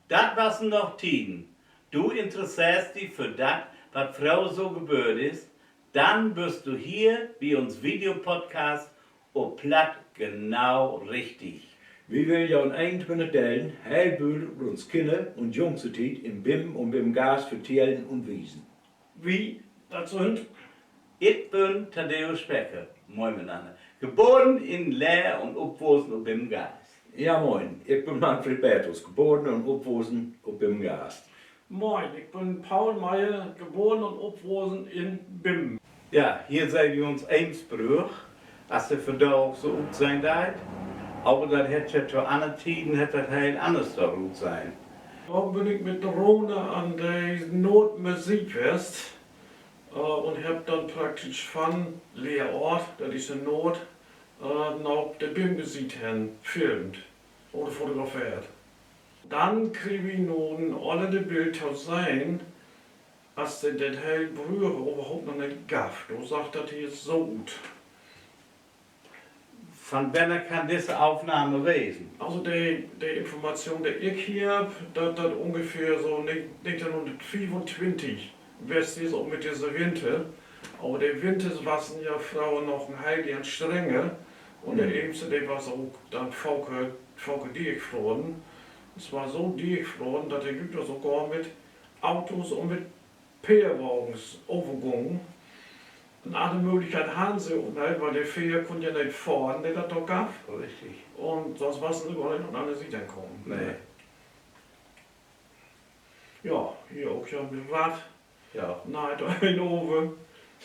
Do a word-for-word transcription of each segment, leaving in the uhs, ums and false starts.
Dat wassen noch Tieden. Du interesseerst di för dat, wat fröher so geböört is? Denn büst du hier bi uns Videopodcast op Platt genau richtig. Wi willen jo in eenentwintig Delen heel vööl ut uns Kinner- un Jungstiet in Bingum un Bingumgaste vertellen un wiesen. Wi, dat sünd: Ik bün Thaddäus Becker, moin mitnanner, geboren in Leer un opwussen op Bingumgaste. Ja, moin, ik bün Manfred Bertels, geboren un opwussen op Bingumgaste. Moin, ik bün Paul Meyer, geboren un opwussen in Bingum. Ja, hier seht wi uns Eemsbrügg, as se vandaag so utsehn deit. Aver dat hett ja to anner Tieden, hett dat heel anners dor utsehn. Dor bün ik mit Rone an de Noordmesite west, äh, un hebb denn praktisch van Leeroort, dat is in Noord, äh, na de Bingumsiet hen filmt oder fotografeert. Denn krieg wi nu en olle Bild to sehn, as dat de heel Brügg överhaupt noch nich gaff. Do sach dat hier so ut. Van wenner kann disse Aufnahme wesen? Also de, de Information, de ik hier hebb, dat dat ungefähr so ne-, negenteihnhunnertfiefuntwintig west is, ok mit disse Winter. Aver de Winters wassen ja fröher noch en heel Deel strenger. Un de Eems, de was ok denn faker, faker dichtfroren. Dat was so dichtfroren, dat de Lüüd dor sogor mit Autos un mit Peerwagens övergungen. En anner Mööglichkeit harrn se ok nich, wiel de Fähr kunn ja nich fohren, de dat dor gaff. Richtig. Un sünst wassen se gor nich na de Siet henkamen. Nee. Ja, hier ok ja mit Rad. Ja. Neiht een over.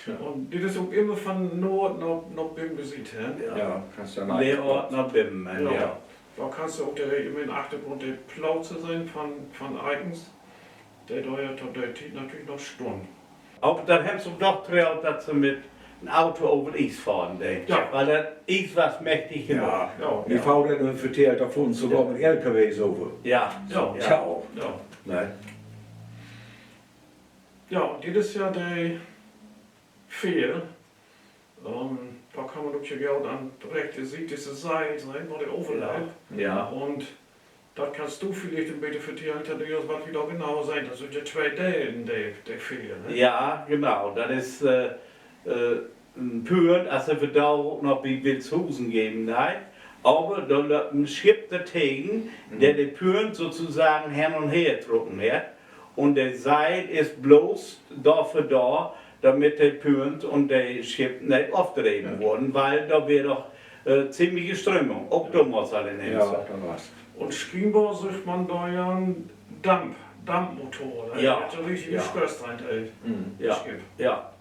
Ja. Un dit is ok immer van Noord na, na Bingumsiet hen. Ja. Ja, kannst ja mal Leeroort na Bingum, ja. Dor kannst du ok de, immer in Achtergrund de Plautze sehn van, van Eikens, de dor ja to de Tiet natürlich noch stunn. Aver dat hebbt se ok doch troot, dat se mit en Auto over Ies fohren deen. Ja. Wiel dat Ies was mächtig genoog. Ja. Ja. Mien Vader hett mi vertellt, dor fohren se sogor mit L K Ws over. Ja. Ja. Ja. Nee. Ja, dit is ja de Fähr. Ähm, dor kann man ok ja goot an de rechte Siet disse Seil sehn, wo de overlöppt. Ja. Un dat kannst du villicht en beten vertellen, Thaddäus, wat wi dor genau sehn. Dat sünd ja twee Delen, de, de Fähr, ne? Ja, genau. Dat is, äh, äh, en Pünt, as se vandaag ok noch bi Wilshusen geven deit. Aver dor löppt en Schipp dortegen, de de Pünt sotoseggen hen un her trucken hett. Un de Seil is bloots dorför dor, dormit de Pünt un de Schipp nich ofdreven worrn, wiel dor weer doch, äh, ziemliche Strömung, ok domals al in Eems. Un schienbor süggt man dor ja en Damp-, Dampmotor, ne? Ja. Dat is en richtige Stößstein, ey. Ja. Ja.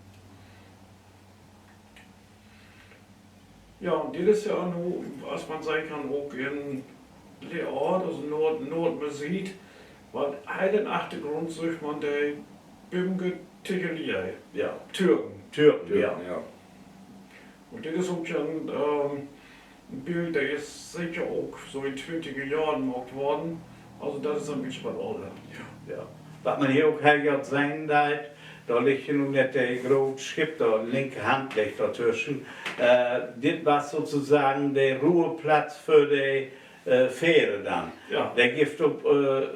Ja, un dit is ja nu, as man sehn kann, ok in Leeroort, also Noord-, Noordmesite, wiel heel in Achtergrund süggt man de Bingumser Tiggelerie. Ja. Türken. Türken, ja. Un dit is ok ja en, ähm, en Bild, de is seker ok so in twintiger Johren maakt worrn. Also dat is en beten wat oller. Ja. Wat man hier ok heel goot sehn deit, dor liggt ja nu nett de groot Schipp dor, linkerhand liggt dor twüschen. Äh, dit was sotoseggen de Ruheplatz för de, äh, Fähr denn. Ja. De gifft op, äh,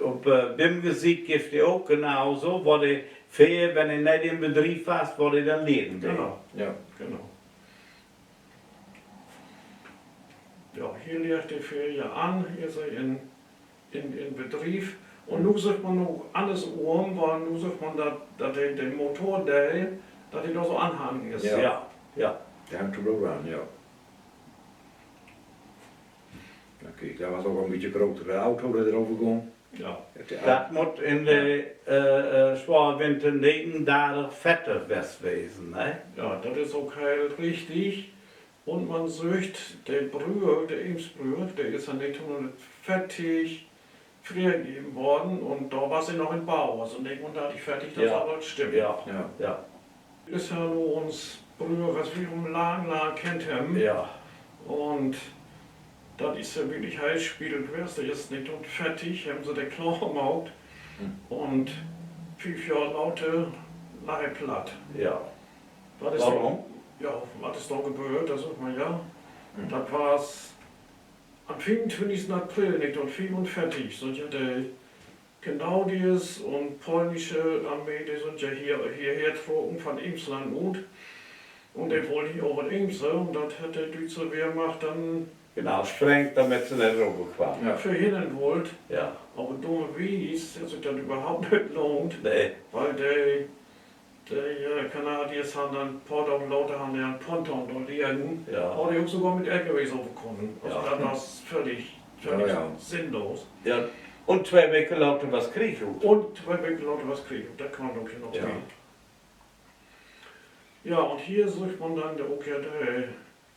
op, äh, Bingumsiet gifft de ok genau so, wo de Fähr, wenn de nich in Bedrief was, wo de denn liggen dee. Genau. Ja, hier liggt de Fähr ja an, hier is se in, in, in Bedrief. Un nu süggt man ok annersrüm, wiel nu süggt man, dat, dat de, de Motor, de, dat de dor so anhangen is. Ja, ja. De hangt dor an, ja. Okay, dor was ok en beten grotere Auto, de dor over gong. Ja. Dat mutt in de, äh, äh, sware Winter negenundartig, veertig west wesen, ne? Ja, dat is ok heel richtig. Un man süggt, de Brügg, de Eemsbrügg, de is ja negenteihnhunnertveertig freegeven worrn un dor was se noch in Bau, also negenteihnhunnertveertig, dat sall woll stimmen. Ja, ja. Is ja nu uns Brügg, wat wi al lang, lang kennt hebben. Ja. Un dat is ja wirklich heel spiegelwies. De is negenteihnhunnertveertig, hebben se de klaar maakt. Un fief Johr later lagg he platt. Ja. Wat is dor, ja, wat is dor geböört? Dat seggt man ja. Dat was An'n fiefuntwintigsten April negenteihnveerunveertig sünd ja de Kanadiers un polnische Armee, de sünd ja hier, hierher trocken von Eemsland ut. Un de wullen hier över de Eems, un dat hett de düütsche Wehrmacht denn, genau, sprengt, dormit se nich röverkwamen, verhinnern wullt. Ja. Aver dummerwies hett sik dat överhaupt nich lohnt, nee, wiel de, de, äh, Kanadiers harrn denn poor Daag later harrn de en Ponton dor liggen, ja, wo de ok sogor mit L K Ws över kunnen. Also, ja, dat was völlig, völlig, ja, ja, sinnlos. Ja. Un twee Weken later was Krieg ut. Un twee Weken later was Krieg ut. Dat kann man ok hier noch, ja, sehn. Ja, un hier süht man denn ok ja de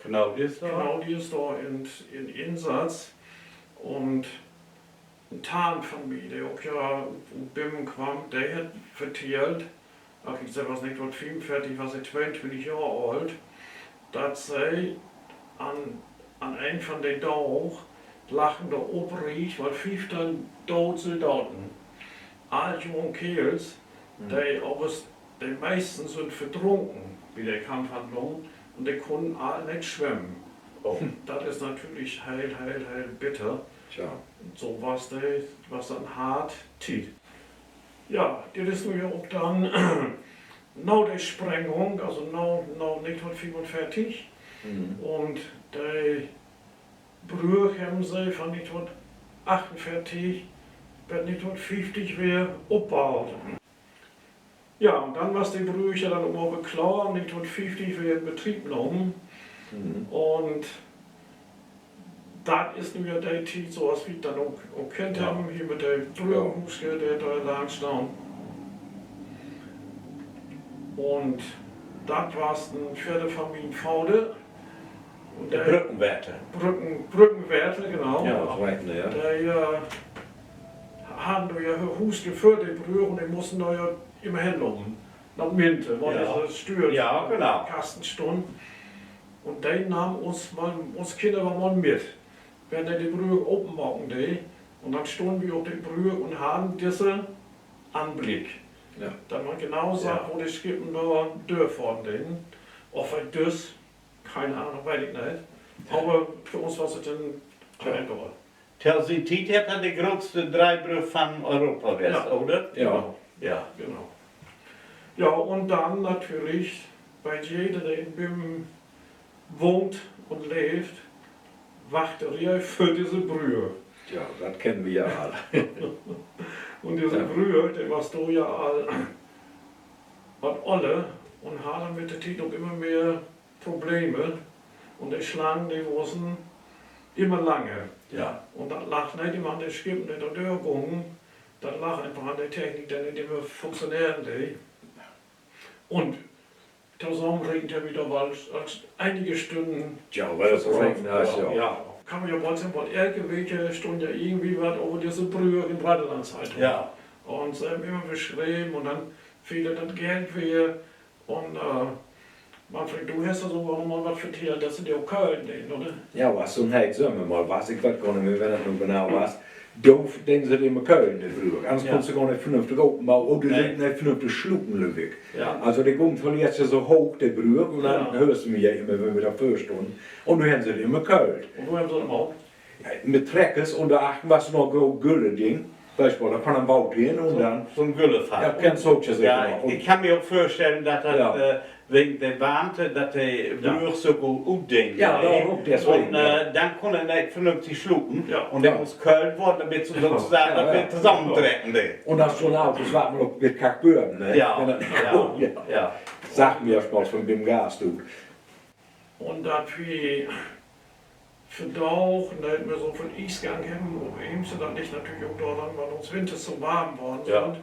Kanadiers dor, Kanadiers dor in, in Insatz. Un en Tant von mi, de ok ja ut Bimmen kwam, de hett vertellt, ach, ik segg, was negenteihnveerunveertig, was se tweeuntwintig Johr oolt, dat se an, an een von de Daag laggen dor opriegt, wiel fiefteihn doot Soldaten, all jung Keerls, de, aver de meisten sünd verdrunken bi de Kampfhandlung un de kunnen all nich swemmen. Oh, dat is natürlich heel, heel, heel bitter. Tja. So was de, was dat en hart Tiet. Ja, dit is nu ja ok denn na de Sprengung, also na, na negenteihnveerunveertig. Un de Brügg hebben se von negenteihnachtunveertig bet negenteihnfieftig weer opbaut. Ja, un denn was de Brügg ja denn ok mal weer klaar, negenteihnfieftig weer in Betrieb nahmen. Un dat is nu ja de Tiet, so as wi dat denn ok, ok kennt hebben, hier mit de Brüggenhuuske, de dor lang stahn. Un dat was en Vetter von mien Vader. Un de Brüggenwärter. Brüggen-, Brüggenwärter, genau. Ja, dat weet ik, ja. De, äh, harrn dor ja Huuske vör de Brügg un de mussen dor ja immer henlopen. Na Minte, wo, ja, disse Stüer, ja, genau, Kasten stunn. Un de nahm uns mal, uns Kinner mal mit, wenn de de Brügg openmaken dee. Un denn stunnen wi op de Brügg un harrn disse Anblick. Ja. Dat man genau sach, ja, wo de Schippen dor dörfahren deden. Of wi düss, keen Ahnung, weet ik nich. Aver för uns was dat denn to egal. To sien Tiet hett dat de grootste Dreihbrügg von Europa west, oder? Ja. Ja. Genau. Ja, un denn natürlich, wiel jeder, de in Bimmen wahnt un leevt, wacht de Reeg för disse Brügg. Ja, dat kennen wi ja all. Un disse Brügg, de was dor ja al wat oller un harr denn mit de Tiet ok immer mehr Probleme. Un de Slangen, de wussen immer langer. Ja. Un dat lag nich immer an de Schippen, de dor dörgungen. Dat lag eenfach an de Technik, de nich immer funktioneren dee. Un tosamenrekent hebbt wi dor woll al enige Stünnen, ja, verbraucht. Ja, kann man ja woll seggen, woll elke Week stunn ja irgendwie wat över disse Brügg in de Waterlandszeitung. Ja. Un se hebben immer beschreven un denn fehl dat Geld weer. Un, äh, Manfred, du hest ja sogor noch mal wat vertellt, dat se de ok köhlen deden, oder? Ja, as so'n heet Sommer mal was, ik weet gor nich mehr, wenn dat nu genau was, dor deden se de immer köhlen, de Brügg. Anners kunnst du gor nich vernünftig open, aver, oh, de sünd nich vernünftig sluten, glööv ik. Ja. Also, de gungen toeerst ja so hooch, de Brügg, un denn höörst du mi ja immer, wenn wi dor vör stunnen. Un dor hebben se de immer köhlt. Un wo hebben se dat maakt? Ja, mit Treckers un dor achtern was noch so Gülle-Ding. Weetst du, dor kann man Water in un denn so'n Güllefass. Ja, kennst du ok ja seker noch. Ik kann mi ok vörstellen, dat dat, äh, wegen de Warmte, dat de Brügg so goot utdehnt. Ja, deswegen, un, äh, denn kunn he nich vernünftig sluten. Un de muss köhlt worrn, dormit se sotoseggen dat weer tosamentrecken deit. Un dat is so'n Auto, dat man ok mit Kackbören, ne? Ja, ja. Sagten wi ja schon mal von dem Gas, du. Un dat wi vandaag nich mehr so veel Iesgang hebben op Eems, dat liggt natürlich ok doran, dat uns Winters so warm worrn sünd.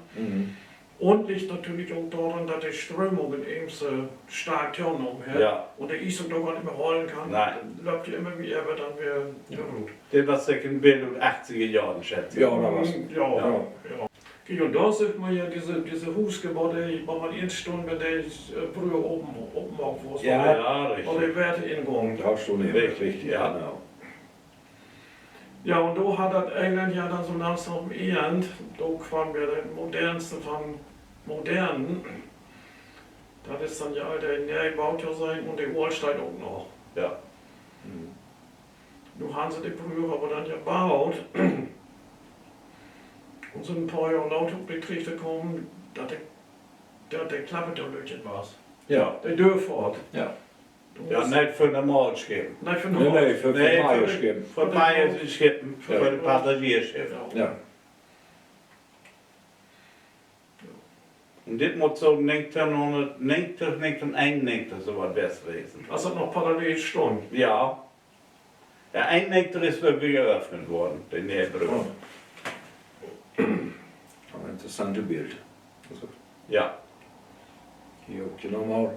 Un liggt natürlich ok doran, dat de Strömung in Eems stark tonahmen hett. Un de Ies ok dor gor nich mehr hollen kann. Löppt ja immer weer, aver denn weer rut. Dat was seker en Bild ut achtiger Johren, schätz ik. Ja, kiek, un dor süht man ja disse, disse Huuske, wo de, wo man in stunn, wenn de Brügg openmaakt worrn, wo de Water ingung. Richtig, genau. Ja, un dor harr dat Elend ja denn so langsam Enn. Dor kweem ja dat Modernste von Modernen. Dat is denn ja all de nee boot to sien un de Oll steiht ok noch. Nu harrn se de Brügg aver denn ja baut. Un sünd en poor Johr later op de Triechte kamen, dat de, dat de Klappe dor lüttjet was. De Dörfohrt. Ja, neet för normale Schippen. Nee, nee, för, för Majorschippen. För de Passagierschippen, för de Passagierschippen. Ja. Un dit mutt so negenteihnhunnertnegentig, negenteihn eenunnegentich so wat west wesen. As dat noch parallel stunn. Ja. Ja, eenunnegentich is wirklich eröffnet worrn, de ne'e Brügg. Interessante Bild. Also, ja. Hier ok nochmal.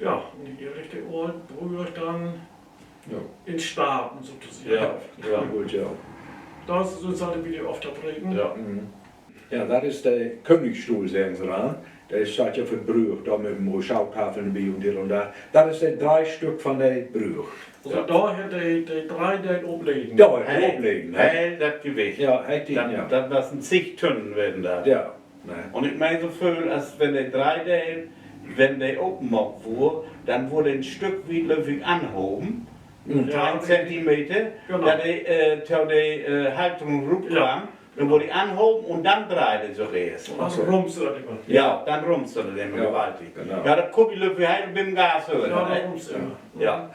Ja, un hier liggt de ole Brügg denn in Stapen sotoseggen. Dor sünd se alle bi de Offahrten. Ja, dat is de Königsstuhl, seggen se dor. De steiht ja vör de Brügg, dor mit de Schautafeln bi un dit un dat. Dat is de dree Stück von de Brügg. Also dor hett de, de dree Deel oplegen. Dor hett he oplegen, ne? Heel dat Gewicht. Ja, dat, dat was en zig Tünnen weren dat. Un ik meen, so vööl as wenn de dree Deel, wenn de openmaakt wurr, denn wurr de en Stück wiet, glööv ik, anhoven. Teihn Zentimeter, dat de, äh, to de, äh, Halterung rutkamen. Denn wurr de anhoven un denn dreihde se sik eerst. Ja, denn rumste dat immer gewaltig. Ja, dat kummt, glööv ik, heel bi'n Gas hören, ne? Ja.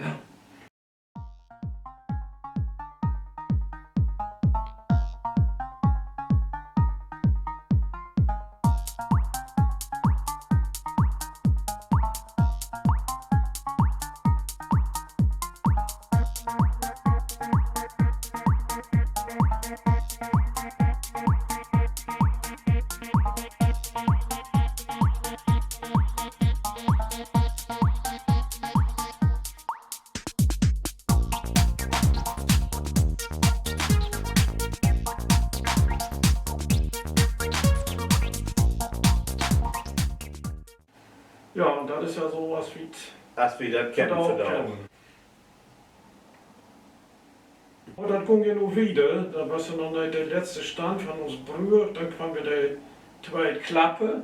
Ja, un dat is ja so, as wi, as wi dat kennen vandaag. Un dat gung ja nu wieder. Dat was ja noch neet de letzte Stand von uns Brügg. Denn kwamen ja de twee Klappe,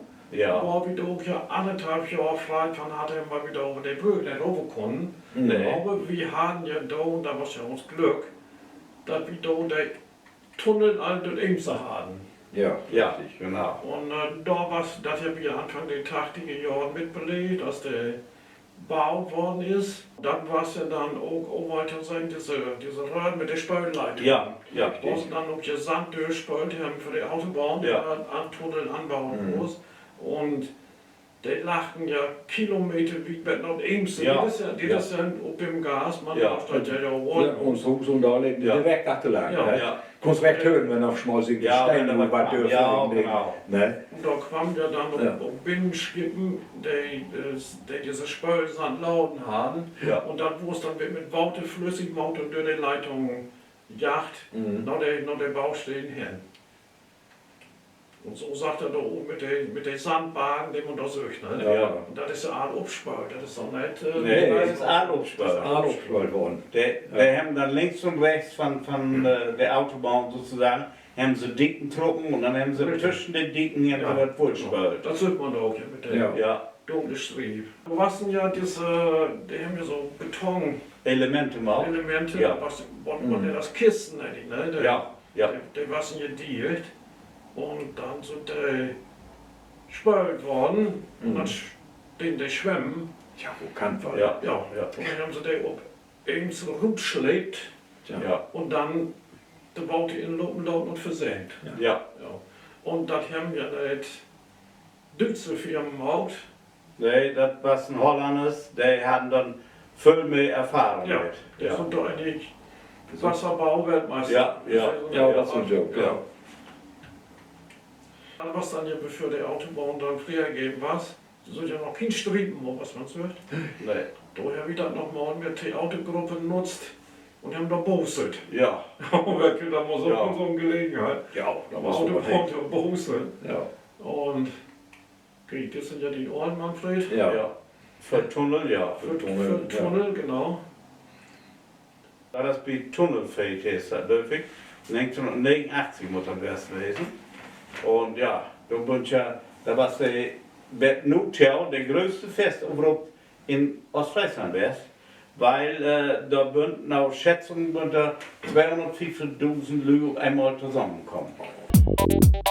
wo wi dor ok ja annerthalf Johr Freit von harrn, wiel wi dor över de Brügg neet över kunnen. Aver wi harrn ja dor, un dat was ja uns Glück, dat wi dor de Tunnel all dör Eems harrn. Un, äh, dor was, dat hebbt wi Anfang de tachtiger Johren mitbeleevt, as de baut worrn is. Dat was ja denn ok, överall to sehn, disse, disse Röhren mit de Spöölleitung, wo se denn ok ja Sand dörspöölt hebben för de Autobahn, de an'n Tunnel anbaut wurr. Un de lagen ja kilometerwiet bet na de Eems. Dit is ja, dit is ja op den Gas, man dor steiht ja, ja, uns Huus un dor liggt direkt achterlang, ne? Kunnst recht hören, wenn op mal sik de Steen över dör, ne? Un dor kwamen ja denn ok, ok Binnenschippen, de, äh, de disse Spöölsand laden harrn. Un dat wurr denn weer mit Water flüssig maakt un dör de Leitung jaagt na de, na de Bausteden hen. Un so sach dat dor ok mit de, mit de Sandbargen, de man dor süht, ne? Un dat is ja all opspöölt, dat is doch neet, äh, nee, dat is all opspöölt worrn. De, de hebben denn links un rechts von, von, äh, de Autobahn sotoseggen, hebben se Dieken trocken un denn hebben se twüschen de Dieken hebben se dat vullspöölt. Dat süht man dor ok ja mit de dunkle Striev. Dor wassen ja disse, de hebben ja so Beton Elemente maakt. Elemente, dat was, wat man nennt as Kisten, egentlich, ne? De, de wassen ja dicht. Un denn sünd de spöölt worrn. Un denn steden de Swemmen. Ja, wo kann dat? Ja, un denn hebben se de op Eems rutsleept. Un denn de Water inlopen laten un versenkt. Un dat hebben ja neet düütsche Firmen maakt. Nee, dat wassen Hollanders, de harrn denn völ mehr Erfahrung mit. De sünd doch egentlich Wasserbau-Weltmeister. Ja, dat sünd se ok, ja. Dat was denn ja, bevör de Autobahn denn freegeven was, sünd ja noch keen Striepen, wo was man süht. Nee. Dor hebbt wi dat noch mal mit Theatergruppe nutzt un hebben dor boostert. Ja. Wenn wi denn mal so, so'n Gelegenheit. Ja, dat was Autobahn boostern. Un kiek, dit sünd ja de olen, Manfred. Ja. För Tunnel, ja. För Tunnel, genau. Dat is bi Tunnelfeest, heet dat, glööv ik. Negenteihnhunnertnegenunachtzig mutt dat west wesen. Un ja, dor bün ik ja, dat was de bet nu to de gröttste Fest överhaupt in Oostfreesland west, weil dor bünt na Schätzung bünt dor tweehunnertfieftigdusend Lüüd op eenmal tosamenkamen.